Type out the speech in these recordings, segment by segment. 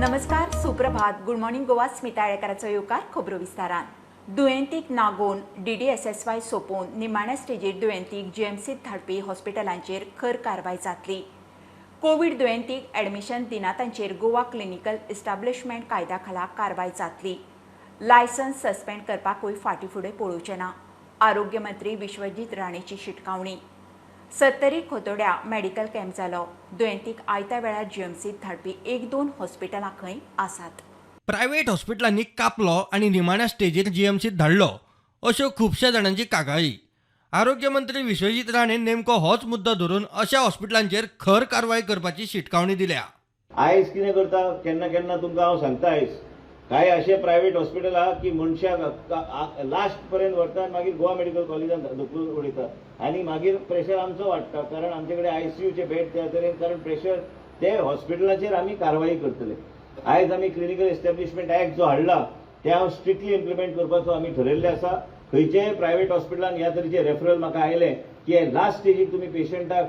नमस्कार, सुप्रभात, good morning Goa. Smita आळेकराचो येवकार खबरो विस्तारान. दुयेंतीक नागोवन DDSSY सोंपोवन निमाण्या स्टेजीर दुयेंतीक जीएमसीत धाडपी हॉस्पिटलांचेर खर कारवाय जातली. कोवीड दुयेंतीक ॲडमिशन दिना तांचेर गोवा क्लिनिकल इस्टाब्लिशमेंट कायद्या खाला कारवाय जातली. लायसन्स सस्पेंड करपाकूय फाटीं फुडें पळोवचें ना. आरोग्य मंत्री विश्वजीत राणेची शिटकावणी. सत्तरी खोतोड्या मेडिकल कॅम्प जालो. दुयेंतीक आयत्या वेळार जीएमसीत धाडपी एक दोन हॉस्पिटलां खंय आसात. प्रायव्हेट हॉस्पिटलांनी कापलो आनी निमाण्या स्टेजीर जीएमसीत धाडलो अश्यो खुबश्या जाणांची कागाळी. आरोग्य मंत्री विश्वजीत राणे नेमको होच मुद्दो धरून अशा हॉस्पिटलांचेर खर कारवाय करपाची शिटकावणी दिल्या. आयज कितें करता, केन्ना केन्ना तुमकां हांव सांगता, आयज कांय अशें प्रायव्हेट हॉस्पिटल आहा की मनशाक लास्ट पर्यंत व्हरता आनी मागीर गोवा मेडिकल कॉलेजान धुकलून उडयता आनी मागीर प्रेशर आमचो वाडटा, कारण आमचे कडेन आयसीयूचे बेड त्या तरेन, कारण प्रेशर ते हॉस्पिटलाचेर आमी कारवाई करतले. आयज आमी क्लिनिकल एस्टॅब्लिशमेंट एक्ट जो हाडला ते हांव स्ट्रिक्टली इम्प्लिमेंट करपाचो आमी ठरयल्लें आसा. खंयचेय प्रायव्हेट हॉस्पिटलान ह्या तरेचे रेफरल म्हाका आयले की लास्ट स्टेजीक तुमी पेशंटाक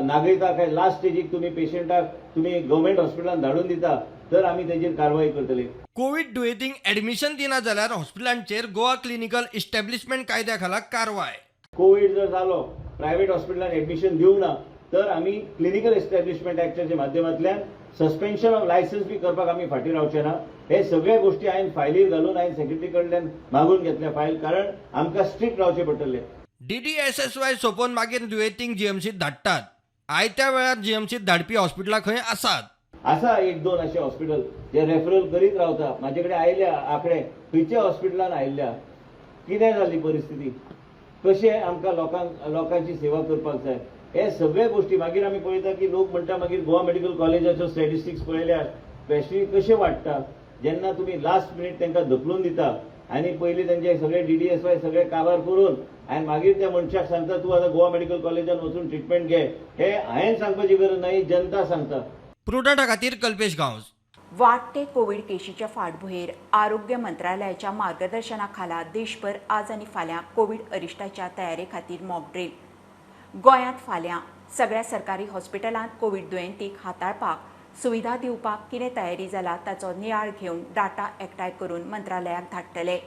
नागयता काय लास्ट स्टेजीक तुमी पेशंटाक तुमी गव्हर्मेंट हॉस्पिटलान धाडून दिता, तर आमी तेजेर कारवाई करतले. कोवीड दुयेंतींक ॲडमिशन दिना जाल्यार हॉस्पिटलांचेर गोवा क्लिनिकल इस्टॅब्लिशमेंट कायद्या खाला कारवाय. कोवीड जर जालो, प्रायव्हेट हॉस्पिटलान एडमिशन दिवंक ना तर आमी क्लिनिकल एस्टॅब्लिशमेंट एक्टाच्या माध्यमांतल्यान सस्पेन्शन ऑफ लायसन्स बी करपाक आमी फाटीं रावचे ना. हे सगळे गोश्टी हांवें फायलीर घालून हांवें सेक्रेटरी कडल्यान मागून घेतल्या फायल, कारण आमकां स्ट्रिक्ट रावचें पडटलें. DDSSY सोंपोवन मागीर दुयेंतींक जीएमसीत धाडटात. आयत्या वेळार जीएमसीत धाडपी हॉस्पिटलां खंय आसात. आसा एक दोन अशे हॉस्पिटल जे रेफरल करीत रावता. म्हाजे कडेन आयल्या आंकडे, खंयच्या हॉस्पिटलान आयिल्ल्या, कितें जाली परिस्थिती, कशें आमकां लोकांक लोकांची सेवा करपाक जाय, हे सगळे गोश्टी मागीर आमी पळयता की लोक म्हणटा मागीर गोवा मेडिकल कॉलेजाच्यो स्टॅटिस्टिक्स पळयल्यार पेशंट कशें वाडटा. जेन्ना तुमी लास्ट मिनीट तांकां धकलून दिता आनी पयलीं तांचे सगळे DDSY सगळे काबार करून आनी मागीर त्या मनशाक सांगता तूं आतां गोवा मेडिकल कॉलेजान वचून ट्रिटमेंट घे, हे हांवें सांगपाची गरज ना, ही जनता सांगता. प्रुडंटा खातीर कल्पेश गांवस. वाडटे कोवीड केशीच्या फाटभुंयेर आरोग्य मंत्रालयाच्या मार्गदर्शना खाला देशभर आज आनी फाल्यां कोवीड अरिश्टाच्या तयारे खातीर मॉक ड्रील. गोंयांत फाल्यां सगळ्या सरकारी हॉस्पिटलांत कोवीड दुयेंतीक हाताळपाक सुविधा दिवपाक कितें तयारी जाला ताचो नियाळ घेवन डाटा एकठांय करून मंत्रालयाक धाडटले.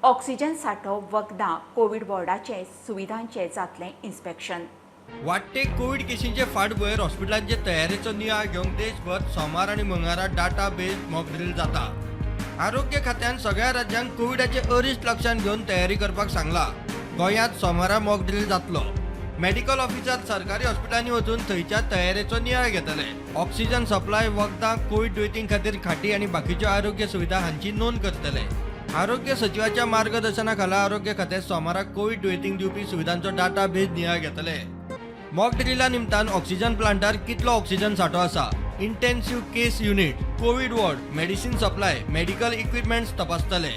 ऑक्सिजन सांठो, वखदां, कोवीड वॉर्डाचे सुविधांचें जातलें इन्स्पेक्शन. वाडटे कोवीड केशींचे फाटभुंयेर हॉस्पिटलांचे तयारेचो नियाळ घेवंक देशभर सोमार आनी मंगळारा डाटा बेस्ड मॉक ड्रील जाता. आरोग्य खात्यान सगळ्या राज्यांक कोविडाचे अरिश्ट लक्षांत घेवन तयारी करपाक सांगला. गोंयांत सोमारा मॉक ड्रील जातलो. मेडिकल ऑफिसर सरकारी हॉस्पिटलांनी वचून थंयच्या तयारेचो नियाळ घेतले. ऑक्सिजन सप्लाय, वखदां, कोवीड दुयेंतीं खातीर खाटी आनी बाकीच्यो आरोग्य सुविधा हांची नोंद करतले. आरोग्य सचिवाच्या मार्गदर्शना खाला आरोग्य खात्यात सोमाराक कोवीड दुयेंतींक दिवपी सुविधांचो डाटा बेस नियाळ घेतले. मॉक ड्रिला निमतान ऑक्सिजन प्लांटार कितलो ऑक्सिजन सांठो आसा, intensive case unit, covid ward, medicine supply, medical equipments तपासतले.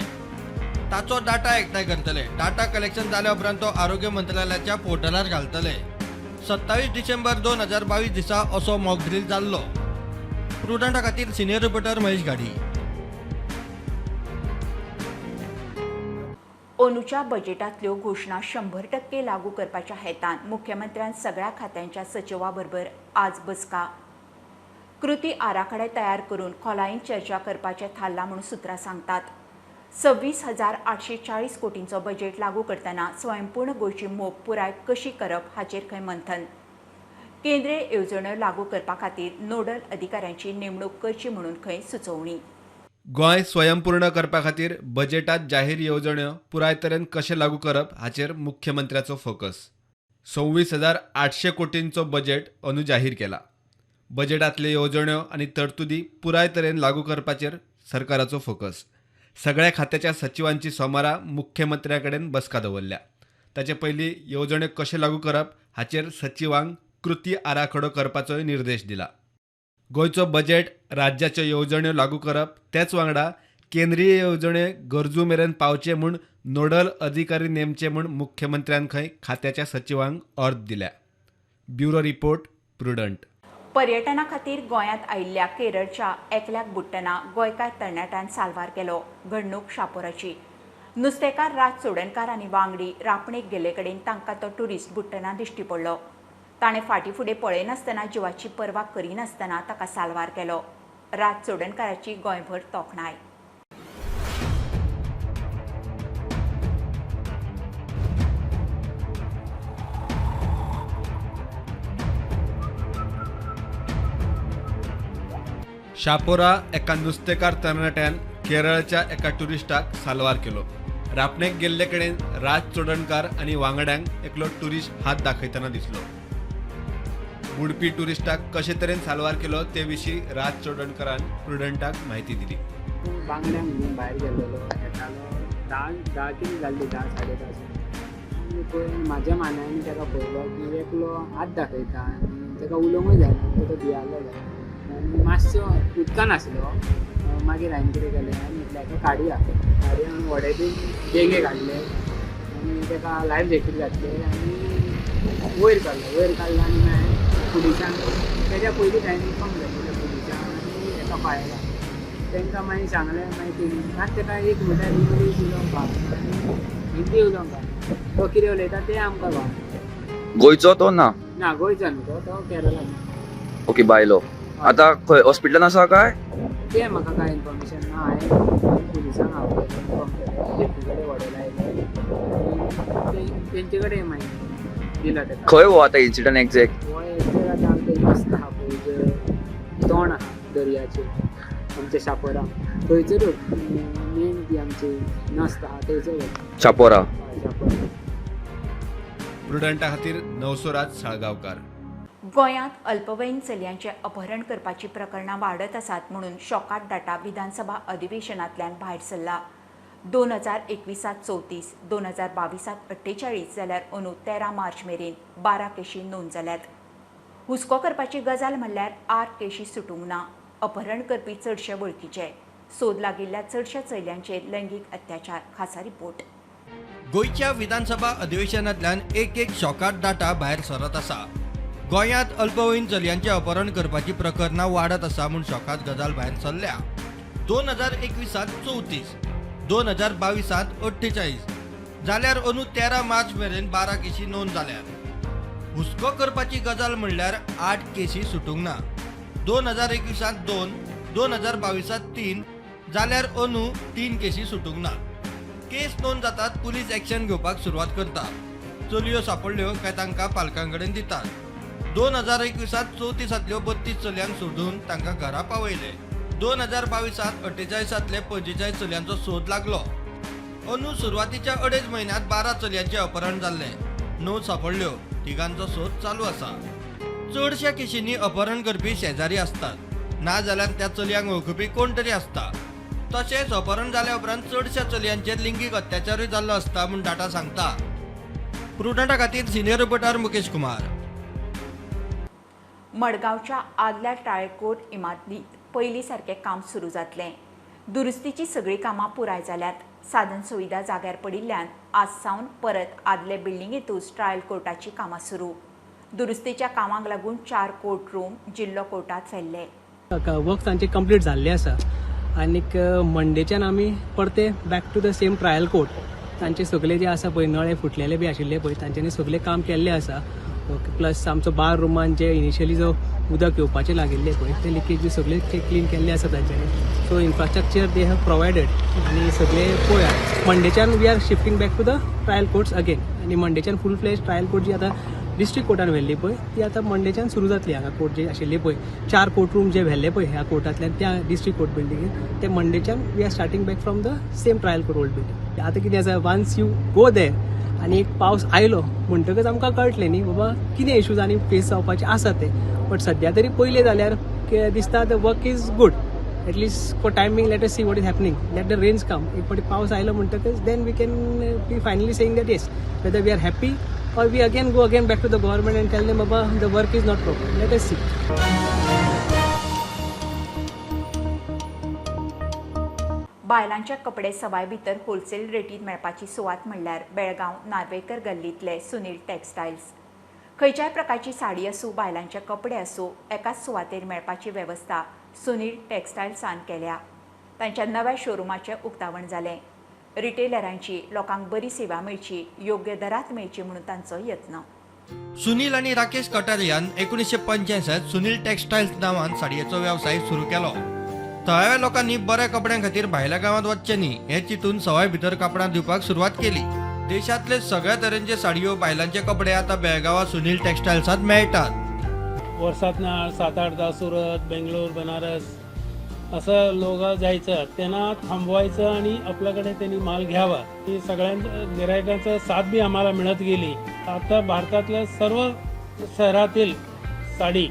ताचो डाटा एकठांय करतले. डाटा कलेक्शन जाल्या उपरांत तो आरोग्य मंत्रालयाच्या पोर्टलार घालतले. 27 डिसेंबर 2022 दिसा असो मॉक ड्रील जाल्लो. प्रुडंटा खातीर सिनियर रिपोर्टर महेश घाडी. अंदूच्या बजेटांतल्यो घोशणा 100% लागू करपाच्या हेतान मुख्यमंत्र्यान सगळ्या खात्यांच्या सचिवा बरोबर आज बसका. कृती आराखडे तयार करून खोलायेन चर्चा करपाचें थारलां म्हूण सुत्रां सांगतात. 26,840 कोटींचो बजेट लागू करतना स्वयंपूर्ण गोंयची मोख पुराय कशी करप हाचेर खंय मंथन. केंद्रीय येवजण्यो लागू करपा खातीर नोडल अधिकाऱ्यांची नेमणूक करची म्हणून खंय सुचोवणी. गोंय स्वयंपूर्ण करपा खातीर बजेटात जाहीर येवजण्यो पुराय तरेन कशें लागू करप हाचेर मुख्यमंत्र्याचो फोकस. 26,800 कोटींचो बजेट अंदू जाहीर केला. बजेटांतल्यो येवजण्यो आनी तरतुदी पुराय तरेन लागू करपाचेर सरकाराचो फोकस. सगळ्या खात्याच्या सचिवांची सोमारा मुख्यमंत्र्या कडेन बसका दवरल्या. ताचे पयलीं येवजण्यो कशें लागू करप हाचेर सचिवांक कृती आराखडो करपाचोय निर्देश दिला. गोंयचो बजेट राज्याच्यो येवजण्यो लागू करप, तेच वांगडा केंद्रीय येवजण्यो गरजू मेरेन पावचे म्हूण नोडल अधिकारी नेमचे म्हूण मुख्यमंत्र्यान खंय खात्याच्या सचिवांक ऑर्द दिल्या. Bureau report, Prudent. पर्यटना खातीर गोंयांत आयिल्ल्या केरळच्या एकल्याक बुडटना गोंयकार तरणाट्यान साल्वार केलो. घडणूक शापोराची. नुस्तेकार राज चोडणकार आनी वांगडी रापणेक गेल्ले कडेन तांकां तो ट्युरिस्ट बुडटना दिश्टी पडलो. ताणें फाटीं फुडें पळयनासतना, जिवाची पर्वा करिनासतना ताका साल्वार केलो. राज चोडणकाराची गोंयभर तोखणाय. शापोरा एका नुस्तेकार तरणाट्यान केरळच्या एका ट्युरिस्टाक साल्वार केलो. रापणेक गेल्ले कडेन राज चोडणकार आनी वांगड्यांक एकलो ट्युरिस्ट हात दाखयतना दिसलो. बुडपी ट्युरिस्टाक कशे तरेन साल्वार केलो ते विशीं राज चोडणकारान प्रुडंटाक म्हायती दिली. बांगड्यांक घेवन भायर गेल्लेलो, येतालो 10 कितें जाल्ली, 10 10:30. आनी पळय म्हाज्या मानायान ताका पळयलो की एकलो हात दाखयता आनी ताका उलोवंकूय जायना, तो भियालो आनी मातसो उदकान आसलो. मागीर हांवें कितें केलें, हांवें म्हटलें हाका काडया काडया, व्हडें बीन देगे काडले आनी ताका लायफ जॅकेट घातलें आनी वयर काडलो. वयर काडलो आनी मागीर पुलिसांक तेज्या पयलींच हांवें इन्फॉर्म केलें पुलिसांक आनी एका फायराक तांकां मागीर सांगलें. मागीर तेणी मात ताका एक म्हणल्यार इंग्लीश उलोवंक कळना आनी हिंदी उलोवंक कळना, तो कितें उलयता तें आमकां कळना. गोंयचो तो ना? ना, गोंयचो न्हू तो, तो केरळाचो. ओके, बायलो आता खंय हॉस्पिटलान आसा काय? तें म्हाका कांय इन्फॉर्मेशन ना. हांवें पुलिसांक आपयलें, इन्फॉर्म केलें, जेपी कडेन व्हडें लायलें आनी तेंचे कडेन मागीर दिला ताका. खंय हो आतां इन्सिडंट एक्झॅक्ट? हो एक्झॅक्ट आतां आमचें नस्त आहा पळय, जे तोंड आहा दर्याचेर आमच्या शापोरा, थंयसरूच मेन ती आमची नस्त आहा थंयसरूच. शापोरा. हय, शापोरा. प्रुडंटा खातीर नवसोराज साळगांवकार. गोंयांत अल्पवयीन चलयांचें अपहरण करपाचीं प्रकरणां वाडत आसात म्हणून शॉकाद डाटा विधानसभा अधिवेशनांतल्यान भायर सरला. 2021 34, 2022 48 जाल्यार अंदू 13 मार्च मेरेन 12 केशी नोंद जाल्यात. हुस्को करपाची गजाल म्हणल्यार 8 केशी सुटूंक ना. अपहरण करपी चडशे वळखीचे. सोद लागिल्ल्या चडश्या चलयांचेर लैंगीक अत्याचार. खासा रिपोर्ट. गोंयच्या विधानसभा अधिवेशनांतल्यान एक एक शॉकाद डाटा भायर सरत आसा. गोंयांत अल्पवयीन चलयांचें अपहरण करपाची प्रकरणां वाडत आसा म्हूण शॉकाद गजाल भायर सरल्या. 2021 34, 2022 48 जाल्यार अंदू 13 मार्च मेरेन 12 केशी नोंद जाल्यात. हुस्को करपाची गजाल म्हणल्यार 8 केशी सुटूंक ना. 2021 2, 2022 3 जाल्यार अंदू 3 केशी सुटूंक ना. केस नोंद जातात, पुलीस एक्शन घेवपाक सुरवात करता. चलयो सांपडल्यो काय तांकां पालकां कडेन दितात. 2021 34 32 चलयांक सोदून तांकां घरा पावयले. 2022 48 45 चलयांचो सोद लागलो. अंदू सुरवातीच्या 2.5 म्हयन्यांत 12 चलयांचें अपहरण जाल्लें. 9 सांपडल्यो, तिगांचो सोद चालू आसा. चडश्या केशींनी अपहरण करपी शेजारी आसतात, नाजाल्यार त्या चलयांक वळखुपी कोण तरी आसता. तशेंच अपहरण जाल्या उपरांत चडश्या चलयांचेर लिंगीक अत्याचारूय जाल्लो आसता म्हूण डाटा सांगता. प्रुडंटा खातीर सिनियर रिपोर्टर मुकेश कुमार. मडगांवच्या आदल्या ट्रायल कोर्ट इमारतींत पयलीं सारकें काम सुरू जातलें. दुरुस्तीचीं सगळीं कामां पुराय जाल्यात. साधन सुविधा जाग्यार पडिल्ल्यान आज सावन परत आदले बिल्डिंगेंतूच ट्रायल कोर्टाचीं कामां सुरू. दुरुस्तीच्या कामांक लागून 4 कोर्ट रूम जिल्लो कोर्टांत व्हेल्ले. वर्क तांचे कंप्लीट जाल्ले आसा आनीक मंडेच्यान आमी परते back to the same trial court. तांचे सगळे जे आसा पळय नळे फुटलेले बी आशिल्ले पळय, तांच्यांनी सगळें काम केल्लें आसा. ओके, प्लस आमचो बार रुमान जे इनिशियली जो उदक येवपाचें लागिल्लें पळय, ते लिकेज बी सगळे क्लीन केल्ले आसा तांच्यांनी. So infrastructure they have provided आनी सगळे पळया मंडेच्यान we are shifting back to the trial courts again. आनी मंडेच्यान फूल फ्लेज ट्रायल कोर्ट जी आतां डिस्ट्रिक्ट कोर्टान व्हेल्ली पळय, ती आतां मंडेच्यान सुरू जातली. हांगा कोर्ट जी आशिल्ली पळय, 4 कोर्ट रूम जे व्हेल्ले पळय ह्या कोर्टांतल्यान त्या डिस्ट्रिक्ट कोर्ट बिल्डिंगेन, ते मंडेच्यान we are starting back from the same trial court old building. आतां कितें आसा, वन्स you go there आनी एक पावस आयलो म्हणटकच आमकां कळटलें न्ही बाबा कितें इशूज आनी फेस जावपाचे आसा ते. बट सद्या तरी पयलें जाल्यार दिसता the work is good, at least for time being. Let us see what is happening, let the rains come. एक फावटी पावस आयलो म्हणटकच then we can be finally saying that yes, whether we are happy or we again go again back to the government and tell them, Baba, the work is not proper. Let us see. बायलांचे कपडे सवाय भितर wholesale रेटीन मेळपाची सुवात म्हणल्यार बेळगांव नार्वेकर गल्लींतले सुनील टेक्सटायल्स. खंयच्याय प्रकारची साडी आसूं, बायलांचे कपडे आसूं, एकाच सुवातेर मेळपाची वेवस्था सुनील टेक्सटायल्सान केल्या. तांच्या नव्या शोरुमाचें उक्तावण जालें. रिटेलरांची लोकांक बरी सेवा मेळची, योग्य दरात मेळची म्हणून तांचो यत्न. सुनील आनी राकेश कटारियान 1985 सुनील टेक्सटायल्स नांवान साडयेचो वेवसाय सुरू केलो. थळाव्या लोकांनी बऱ्या कपड्यां खातीर भायल्या गांवांत वचचें न्ही हें चिंतून सवाय भितर कापडां दिवपाक सुरवात केली. देशांतले सगळ्या तरेंचे साडयो, बायलांचे कपडे आतां बेळगांवां सुनील टेक्सटायल्सांत मेळटात. वर्सातनं 7-8दा सुरत, बेंगलोर, बनारस असं लोक जायचं, त्यांना थांबवायचं आणि आपल्याकडे त्यांनी माल घ्यावा. ही सगळ्यां गिरायकांचा साथ बी आम्हाला मिळत गेली. आता भारतातल्या सर्व शहरातील साडी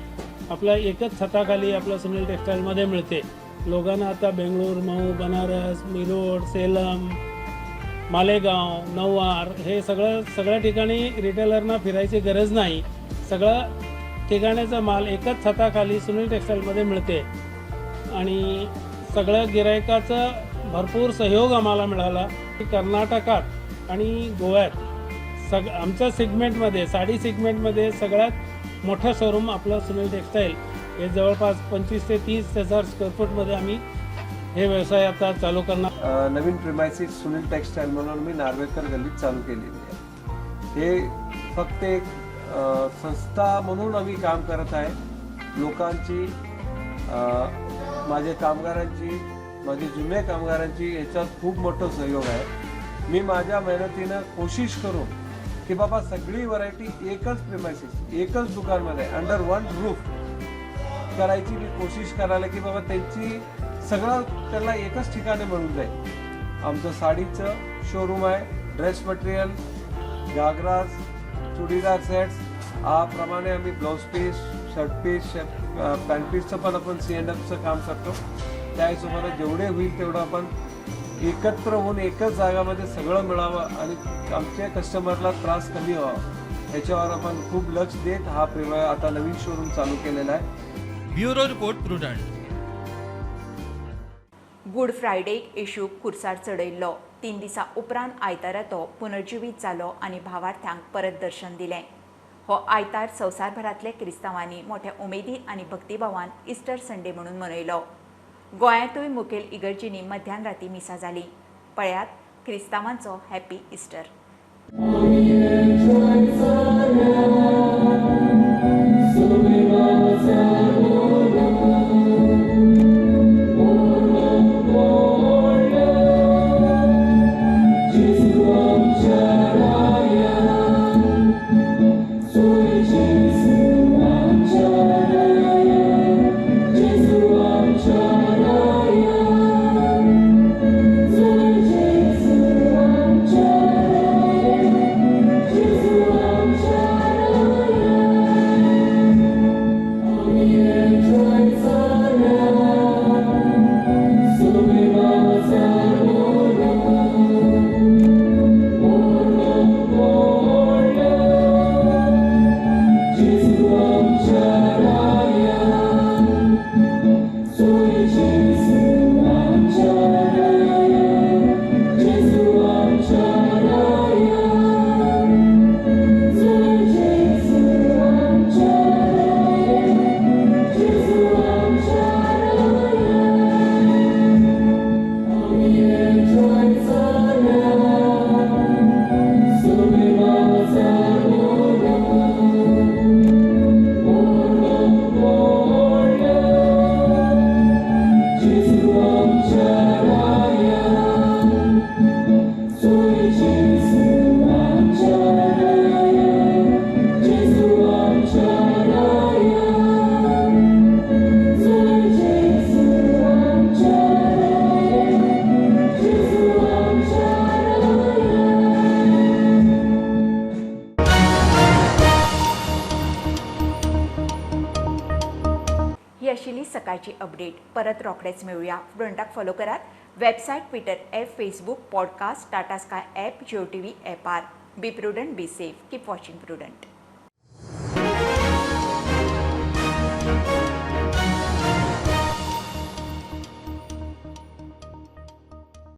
आपल्या एकच छताखाली आपल्या सुनील टेक्सटाईलमध्ये मिळते. लोकांना आता बेंगलोर, महू, बनारस, मिरोड, सेलम, मालेगाव, नऊवार हे सगळं सगळ्या ठिकाणी रिटेलरना फिरायची गरज नाही. सगळं ठिकाण्याचा माल एकाच छताखाली सुनील टेक्सटाईलमध्ये मिळते आणि सगळ्या गिरायकाचा भरपूर सहयोग आम्हाला मिळाला. कर्नाटकात आणि गोव्यात आमच्या सेगमेंटमध्ये, साडी सेगमेंटमध्ये सगळ्यात मोठं शोरूम आपलं सुनील टेक्सटाईल हे जवळपास 25 ते 30 हजार स्क्वेअर फूटमध्ये आम्ही हे व्यवसाय आता चालू करणार. नवीन प्रिमायसिस सुनील टेक्सटाईल म्हणून मी नार्वेकर गल्लीत चालू केलेली आहे. हे फक्त एक संस्था म्हणून आम्ही काम करत आहे. लोकांची, माझ्या कामगारांची, माझे जुन्या कामगारांची याच्यात खूप मोठं सहयोग आहे. मी माझ्या मेहनतीनं कोशिश करून की बाबा सगळी व्हरायटी एकच प्रिमायसिस, एकच दुकानमध्ये, अंडर वन रूफ करायची मी कोशिश करायला की बाबा त्यांची सगळं त्यांना एकच ठिकाणी मिळून जाईल. आमचं साडीचं शोरूम आहे, ड्रेस मटेरियल, घागराज, चुडीदार सेट्स प्रमाणे आम्ही blouse piece, shirt piece, pant पीसचं पण आपण सी एंड एफचं काम करतो. त्या हिशोबाने जेवढे होईल तेवढं आपण एकत्र होऊन एकच जागामध्ये सगळं मिळावं आणि आमच्या कस्टमरला त्रास कमी व्हावा याच्यावर आपण खूप लक्ष देत हा प्रेमा आता नवीन शोरूम चालू केलेला आहे. Bureau report, prudent. Good फ्रायडेक येशूक खुर्सार चडयल्लो. 3 दिसां उपरांत आयतारा तो पुनर्जिवीत जालो आनी भावार्थ्यांक परत दर्शन दिलें. हो आयतार संवसारभरांतल्या क्रिस्तांवांनी मोठ्या उमेदीन आनी भक्तिभावान इस्टर संडे म्हणून मनयलो. गोंयांतूय मुखेल इगर्जींनी मध्यान राती मिसां जालीं. पळयात क्रिस्तांवांचो हॅपी इस्टर. ही आशिल्ली सकाळची अपडेट. परत रोखडेच मेळुया. प्रुडंटाक फॉलो करात website, Twitter app, Facebook, podcast, Tata Sky app, Jio TV ॲपार. Be prudent, be safe, keep watching Prudent.